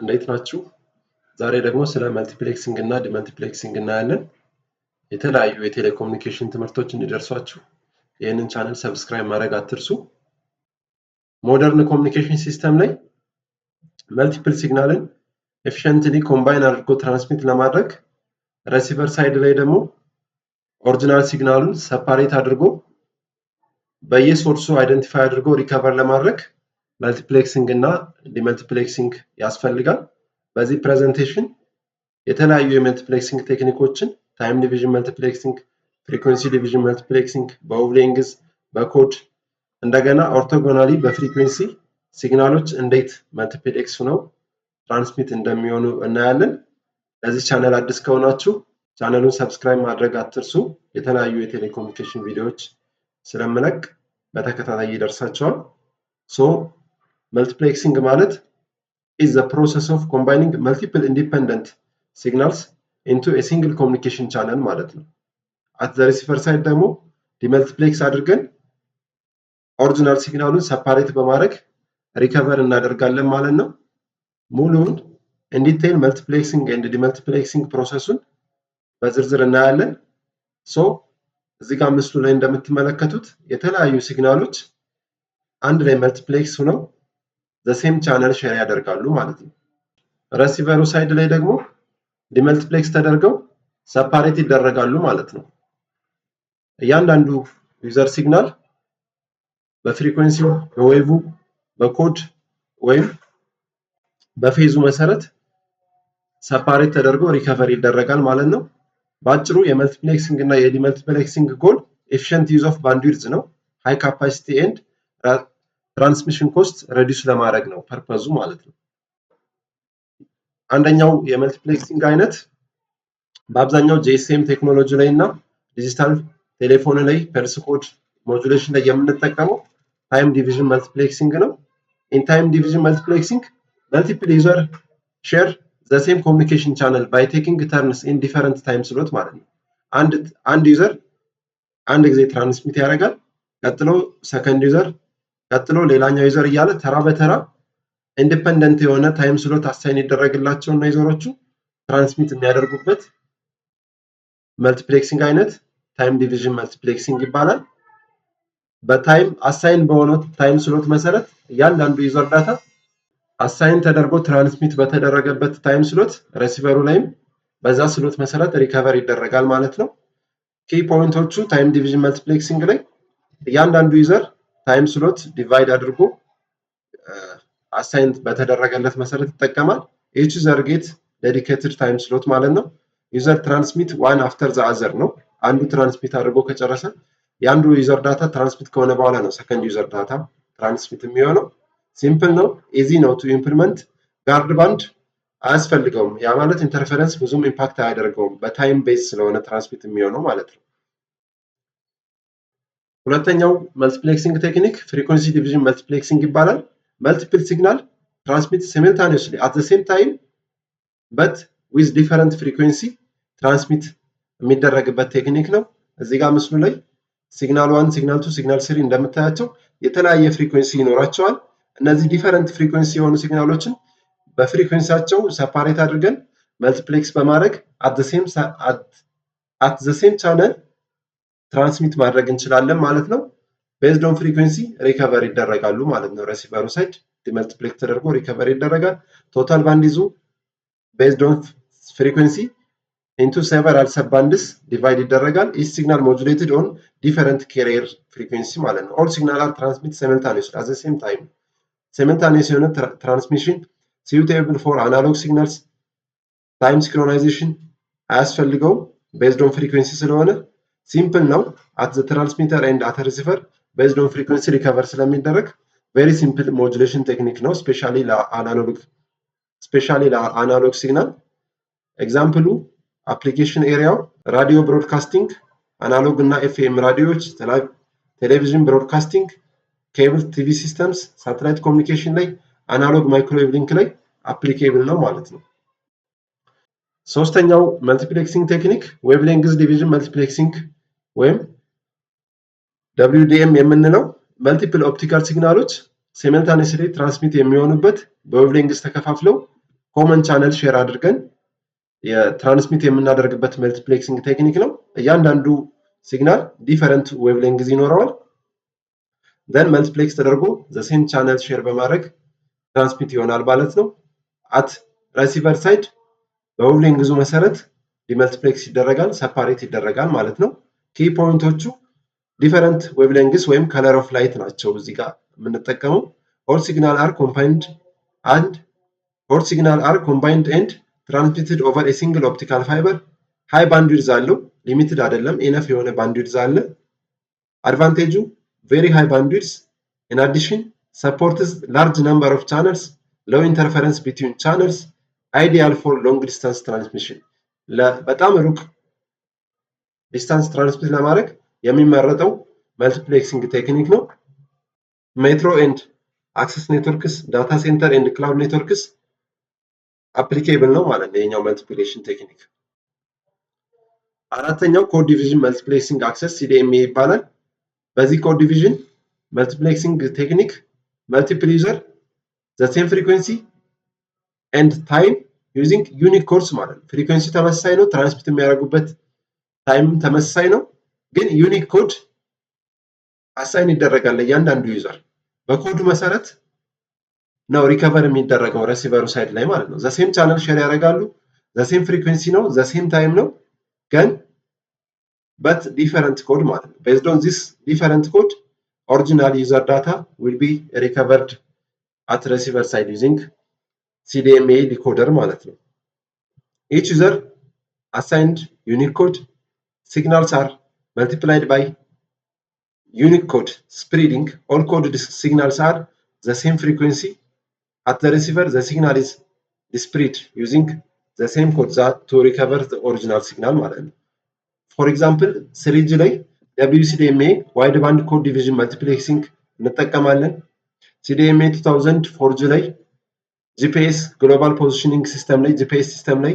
እንዴት ናችሁ? ዛሬ ደግሞ ስለ multiplexing እና demultiplexing እናያለን። የተለያዩ የቴሌኮሙኒኬሽን ትምህርቶች እንዲደርሷችሁ ይህንን channel subscribe ማድረግ አትርሱ። Modern communication system ላይ multiple signal ን efficiently combine አድርጎ transmit ለማድረግ፣ receiver side ላይ ደግሞ original signal ኡን separate አድርጎ በየ source ኡ identify አድርጎ recover ለማድረግ multiplexing እና demultiplexing ያስፈልጋል። በዚህ presentation የተለያዩ የ multiplexing technique ኦችን time division multiplexing፣ frequency division multiplexing፣ በ wavelength፣ በ code፣ እንደገና orthogonally በ frequency signal ኦች እንዴት multiplex ሆነው transmit እንደሚሆኑ እናያለን። ለዚህ ቻናል አዲስ ከሆናችሁ channel ኡን subscribe ማድረግ አትርሱ። የተለያዩ የቴሌኮሙኒኬሽን ቪዲዮዎች ስለምለቅ በተከታታይ ይደርሳችኋል። So multiplexing ማለት is the process of combining multiple independent signals into a single communication channel ማለት ነው። At the receiver side ደግሞ demultiplex አድርገን original signal ኡን separate በማድረግ recover እናደርጋለን ማለት ነው። ሙሉውን in detail multiplexing and demultiplexing process ኡን በዝርዝር እናያለን። So እዚህ ጋር ምስሉ ላይ እንደምትመለከቱት የተለያዩ signal ኦች አንድ ላይ multiplex ሆነው the same channel share ያደርጋሉ ማለት ነው። Receiver ኡ side ላይ ደግሞ demultiplex ተደርገው separate ይደረጋሉ ማለት ነው። እያንዳንዱ ዩዘር ሲግናል በፍሪኩዌንሲው፣ በዌቭ፣ በኮድ ወይም በፌዙ መሰረት separate ተደርጎ recover ይደረጋል ማለት ነው። በአጭሩ የ multiplexing እና የ demultiplexing goal efficient use of bandwidth ነው። High capacity and transmission cost reduce ለማድረግ ነው purpose ኡ ማለት ነው። አንደኛው የ multiplexing አይነት በአብዛኛው GSM technology ላይ እና digital telephone ላይ pulse code modulation ላይ የምንጠቀመው time division multiplexing ነው። In time division multiplexing, multiple user share the same communication channel by taking turns in different time slot ማለት ነው። አንድ user አንድ ጊዜ transmit ያደርጋል። ቀጥሎ second user፣ ቀጥሎ ሌላኛው user እያለ ተራ በተራ independent የሆነ time slot assign ይደረግላቸውና user ኦቹ transmit የሚያደርጉበት multiplexing አይነት time division multiplexing ይባላል። በ time assign በሆነው time slot መሰረት እያንዳንዱ user data assign ተደርጎ transmit በተደረገበት time slot receiver ኡ ላይም በዛ slot መሰረት recover ይደረጋል ማለት ነው። Key point ኦቹ time division multiplexing ላይ እያንዳንዱ user time slot divide አድርጎ assign በተደረገለት መሰረት ይጠቀማል። Each user get dedicated time slot ማለት ነው። User transmit one after the other ነው። አንዱ transmit አድርጎ ከጨረሰ የአንዱ user data transmit ከሆነ በኋላ ነው second user data transmit የሚሆነው። Simple ነው፣ easy ነው to implement። Guard band አያስፈልገውም። ያ ማለት interference ብዙም impact አያደርገውም በ time base ስለሆነ transmit የሚሆነው ማለት ነው። ሁለተኛው multiplexing technique frequency division multiplexing ይባላል። Multiple signal transmit simultaneously at the same time but with different frequency transmit የሚደረግበት technique ነው። እዚህ ጋር ምስሉ ላይ signal one፣ signal two፣ signal three እንደምታያቸው የተለያየ frequency ይኖራቸዋል። እነዚህ different frequency የሆኑ signal ኦችን በ frequency ያቸው separate አድርገን multiplex በማድረግ at the same channel transmit ማድረግ እንችላለን ማለት ነው። Based on frequency recover ይደረጋሉ ማለት ነው። Receiver ኡ side demultiplex ተደርጎ recover ይደረጋል። Total bandwidth ኡ based on frequency into several sub bands divide ይደረጋል። Each signal modulated on different carrier frequency ማለት ነው። All signal are transmit simultaneous at the same time። Simultaneous የሆነ transmission suitable for analog signals። Time synchronization አያስፈልገውም based on frequency ስለሆነ። Simple ነው። At the transmitter and at receiver based on frequency recover ስለሚደረግ very simple modulation technique ነው፣ specially ለ analog signal። Example ኡ application area ው radio broadcasting፣ analog እና ኤፍኤም ራዲዮዎች፣ television broadcasting፣ cable TV systems፣ satellite communication ላይ፣ analog microwave link ላይ applicable ነው ማለት ነው። ሶስተኛው multiplexing technique wavelength division multiplexing ወይም WDM የምንለው multiple optical signal ኦች simultaneously transmit የሚሆኑበት በ wavelength ተከፋፍለው Common channel share አድርገን የ transmit የምናደርግበት multiplexing technique ነው። እያንዳንዱ signal different wavelength ይኖረዋል። Then multiplex ተደርጎ the same channel share በማድረግ transmit ይሆናል ማለት ነው። At receiver side በ wavelength ኡ መሰረት demultiplex ይደረጋል፣ separate ይደረጋል ማለት ነው። Key point ኦቹ different wavelengths ወይም color of light ናቸው እዚህ ጋር የምንጠቀመው። All signal are combined and transmitted over a single optical fiber። High bandwidth አለው፣ limited አይደለም፣ enough የሆነ bandwidth አለ። Advantage ኡ very high bandwidth, in addition supports large number of channels, low interference between channels, ideal for long distance transmission። በጣም ሩቅ distance transmit ለማድረግ የሚመረጠው multiplexing technique ነው። Metro and access networks, data center and cloud networks applicable ነው ማለት ነው የኛው multiplexing technique። አራተኛው code division multiplexing access, CDMA ይባላል። በዚህ code division multiplexing technique, multiple user the same frequency and time using unique codes ማለት ነው። Frequency ተመሳሳይ ነው፣ transmit የሚያደርጉበት time ተመሳሳይ ነው፣ ግን unique code assign ይደረጋል ለእያንዳንዱ user። በ code ኡ መሰረት ነው recover የሚደረገው receiver ኡ side ላይ ማለት ነው። The same channel share ያደርጋሉ፣ the same frequency ነው፣ the same time ነው፣ ግን but different code ማለት ነው። Based on this different code, original user data will be recovered at receiver side using CDMA decoder ማለት ነው። Each user assigned unique code, signals are multiplied by unique code spreading. All coded signals are the same frequency. At the receiver, the signal is despread using the same code that to recover the original signal ማለት ነው። For example, 3G ላይ WCDMA, wideband code division multiplexing እንጠቀማለን። CDMA 2000 4G ላይ GPS, global positioning system ላይ፣ GPS system ላይ፣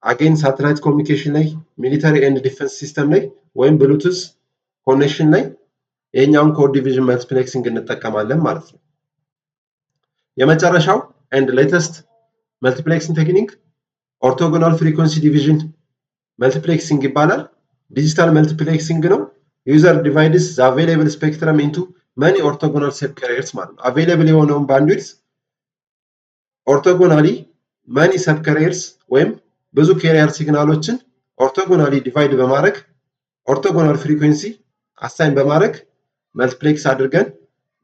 again satellite communication ላይ፣ military and defense system ላይ ወይም Bluetooth connection ላይ ይሄኛውን code division multiplexing እንጠቀማለን ማለት ነው። የመጨረሻው and latest multiplexing technique orthogonal frequency division multiplexing ይባላል። Digital multiplexing ነው። User divides available spectrum into many orthogonal subcarriers ማለት ነው። Available የሆነውን bandwidth orthogonally many subcarriers ወይም ብዙ carrier signal ኦችን orthogonally divide በማድረግ orthogonal frequency assign በማድረግ multiplex አድርገን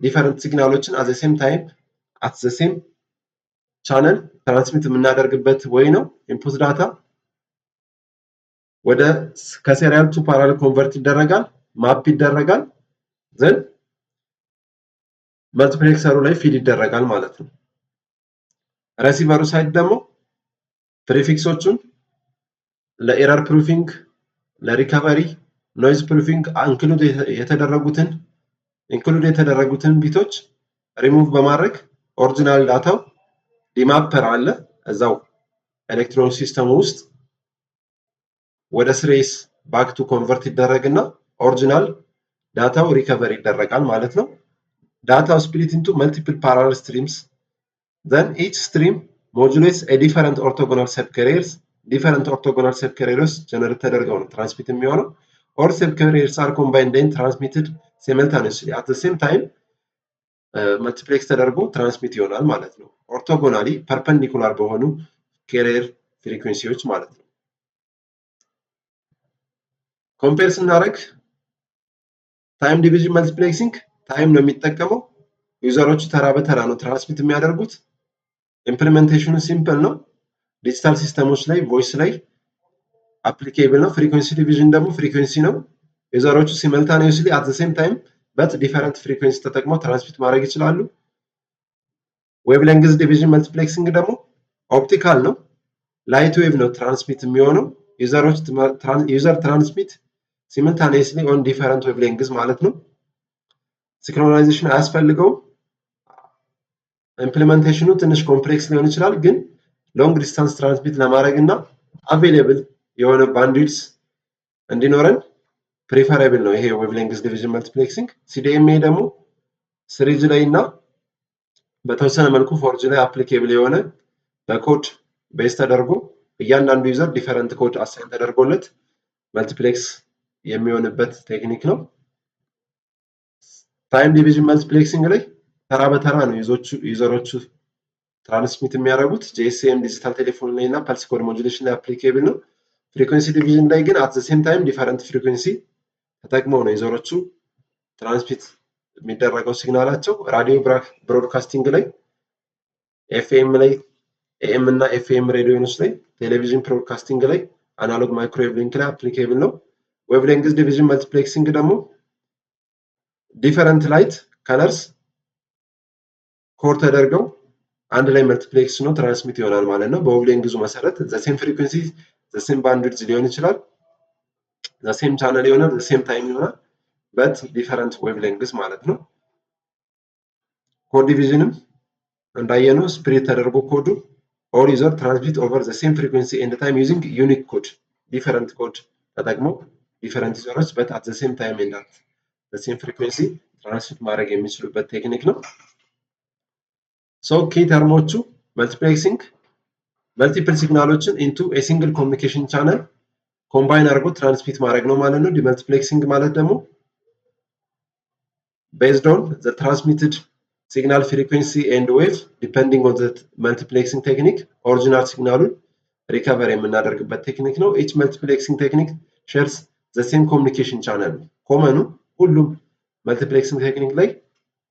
different signal ኦችን at the same time, at the same channel transmit የምናደርግበት way ነው። Input data ወደ ከ serial to parallel convert ይደረጋል፣ map ይደረጋል፣ then multiplexer ኡ ላይ feed ይደረጋል ማለት ነው። Receiver ኡ side ደግሞ prefix ኦቹን ለ error proofing፣ ለ recovery፣ noise proofing include የተደረጉትን ቢቶች ሪሙቭ በማድረግ original data ው demapper አለ እዛው electronic system ኡ ውስጥ ወደ 3S back to convert ይደረግና original data ው recover ይደረጋል ማለት ነው። Data ው split into multiple parallel streams, then each stream modulates a different orthogonal subcarriers. Different orthogonal subcarriers generate ተደርገው ነው transmit የሚሆነው። All subcarriers are combined and transmitted simultaneously at the same time. Multiplex ተደርጎ transmit ይሆናል ማለት ነው። Orthogonally perpendicular በሆኑ carrier frequency ዎች ማለት ነው። Compare ስናደርግ time division multiplexing time ነው የሚጠቀመው። User ኦቹ ተራ በተራ ነው transmit የሚያደርጉት። Implementation ኑ simple ነው። Digital system ኦች ላይ voice ላይ applicable ነው። Frequency division ደግሞ frequency ነው። User ኦቹ simultaneously at the same time but different frequency ተጠቅመው transmit ማድረግ ይችላሉ። Wavelength division multiplexing ደግሞ optical ነው። Light wave ነው transmit የሚሆነው። User transmit simultaneously on different wavelengths ማለት ነው። Synchronization አያስፈልገውም። Implementation ኑ ትንሽ complex ሊሆን ይችላል፣ ግን long distance transmit ለማድረግ እና available የሆነ bandwidth እንዲኖረን preferable ነው ይሄ wavelength division multiplexing። CDMA ደግሞ 3G ላይ እና በተወሰነ መልኩ 4G ላይ applicable የሆነ በ code base ተደርጎ እያንዳንዱ user different code assign ተደርጎለት multiplex የሚሆንበት technique ነው። Time division multiplexing ላይ ተራ በተራ ነው user ኦቹ transmit የሚያደርጉት። GSM፣ digital telephone ላይ እና pulse code modulation ላይ applicable ነው። Frequency division ላይ ግን at the same time different frequency ተጠቅመው ነው user ኦቹ transmit የሚደረገው signal ኣቸው። Radio broadcasting ላይ፣ ኤፍኤም ላይ፣ AM እና ኤፍኤም ሬዲዮኖች ላይ፣ television broadcasting ላይ፣ analog microwave link ላይ applicable ነው። Wavelength division multiplexing ደግሞ different light colors code ተደርገው አንድ ላይ multiplex ነው transmit ይሆናል ማለት ነው። በ wavelength ኡ መሰረት the same frequency፣ the same bandwidth ሊሆን ይችላል፣ the same channel ይሆናል፣ the same time ይሆናል፣ but different wavelengths ማለት ነው። Code division ም እንዳየነው spread ተደርጎ code ኡ all user transmit over the same frequency and time using unique code፣ different code ተጠቅሞ different user ኦች but at the same time and at the same frequency transmit ማድረግ የሚችሉበት technique ነው። So key term ኦቹ multiplexing multiple signal ኦችን into a single communication channel combine አድርጎ transmit ማድረግ ነው ማለት ነው። Demultiplexing ማለት ደግሞ based on the transmitted signal frequency and wave depending on the multiplexing technique original signal ኡን recover የምናደርግበት technique ነው። Each multiplexing technique shares the same communication channel። Common ኑ ሁሉም multiplexing technique ላይ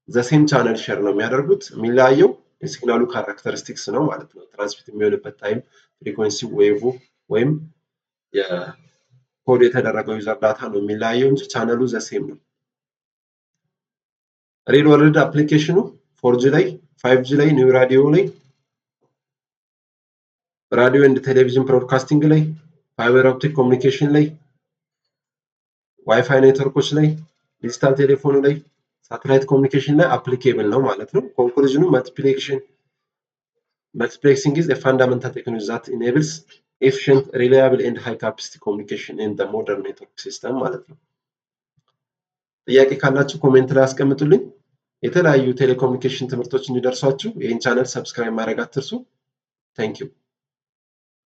the same channel share ነው የሚያደርጉት። የሚለያየው የ signal ኡ characteristics ነው ማለት ነው። Transmit የሚሆንበት time፣ frequency፣ wave ወይም የኮድ የተደረገው user data ነው የሚለያየው እንጂ channel ኡ the same ነው። Real world application ኑ 4G ላይ፣ 5G ላይ፣ new radio ላይ፣ radio and television broadcasting ላይ፣ fiber optic communication ላይ፣ WiFi network ኦች ላይ፣ digital telephone ላይ፣ satellite communication ላይ applicable ነው ማለት ነው። Conclusion ኑ multiplexing is a fundamental technology that enables efficient, reliable and high capacity communication in the modern network system ማለት ነው። ጥያቄ ካላችሁ comment ላይ አስቀምጡልኝ። የተለያዩ ቴሌኮሙኒኬሽን ትምህርቶች እንዲደርሷችሁ ይህን channel subscribe ማድረግ አትርሱ። Thank you.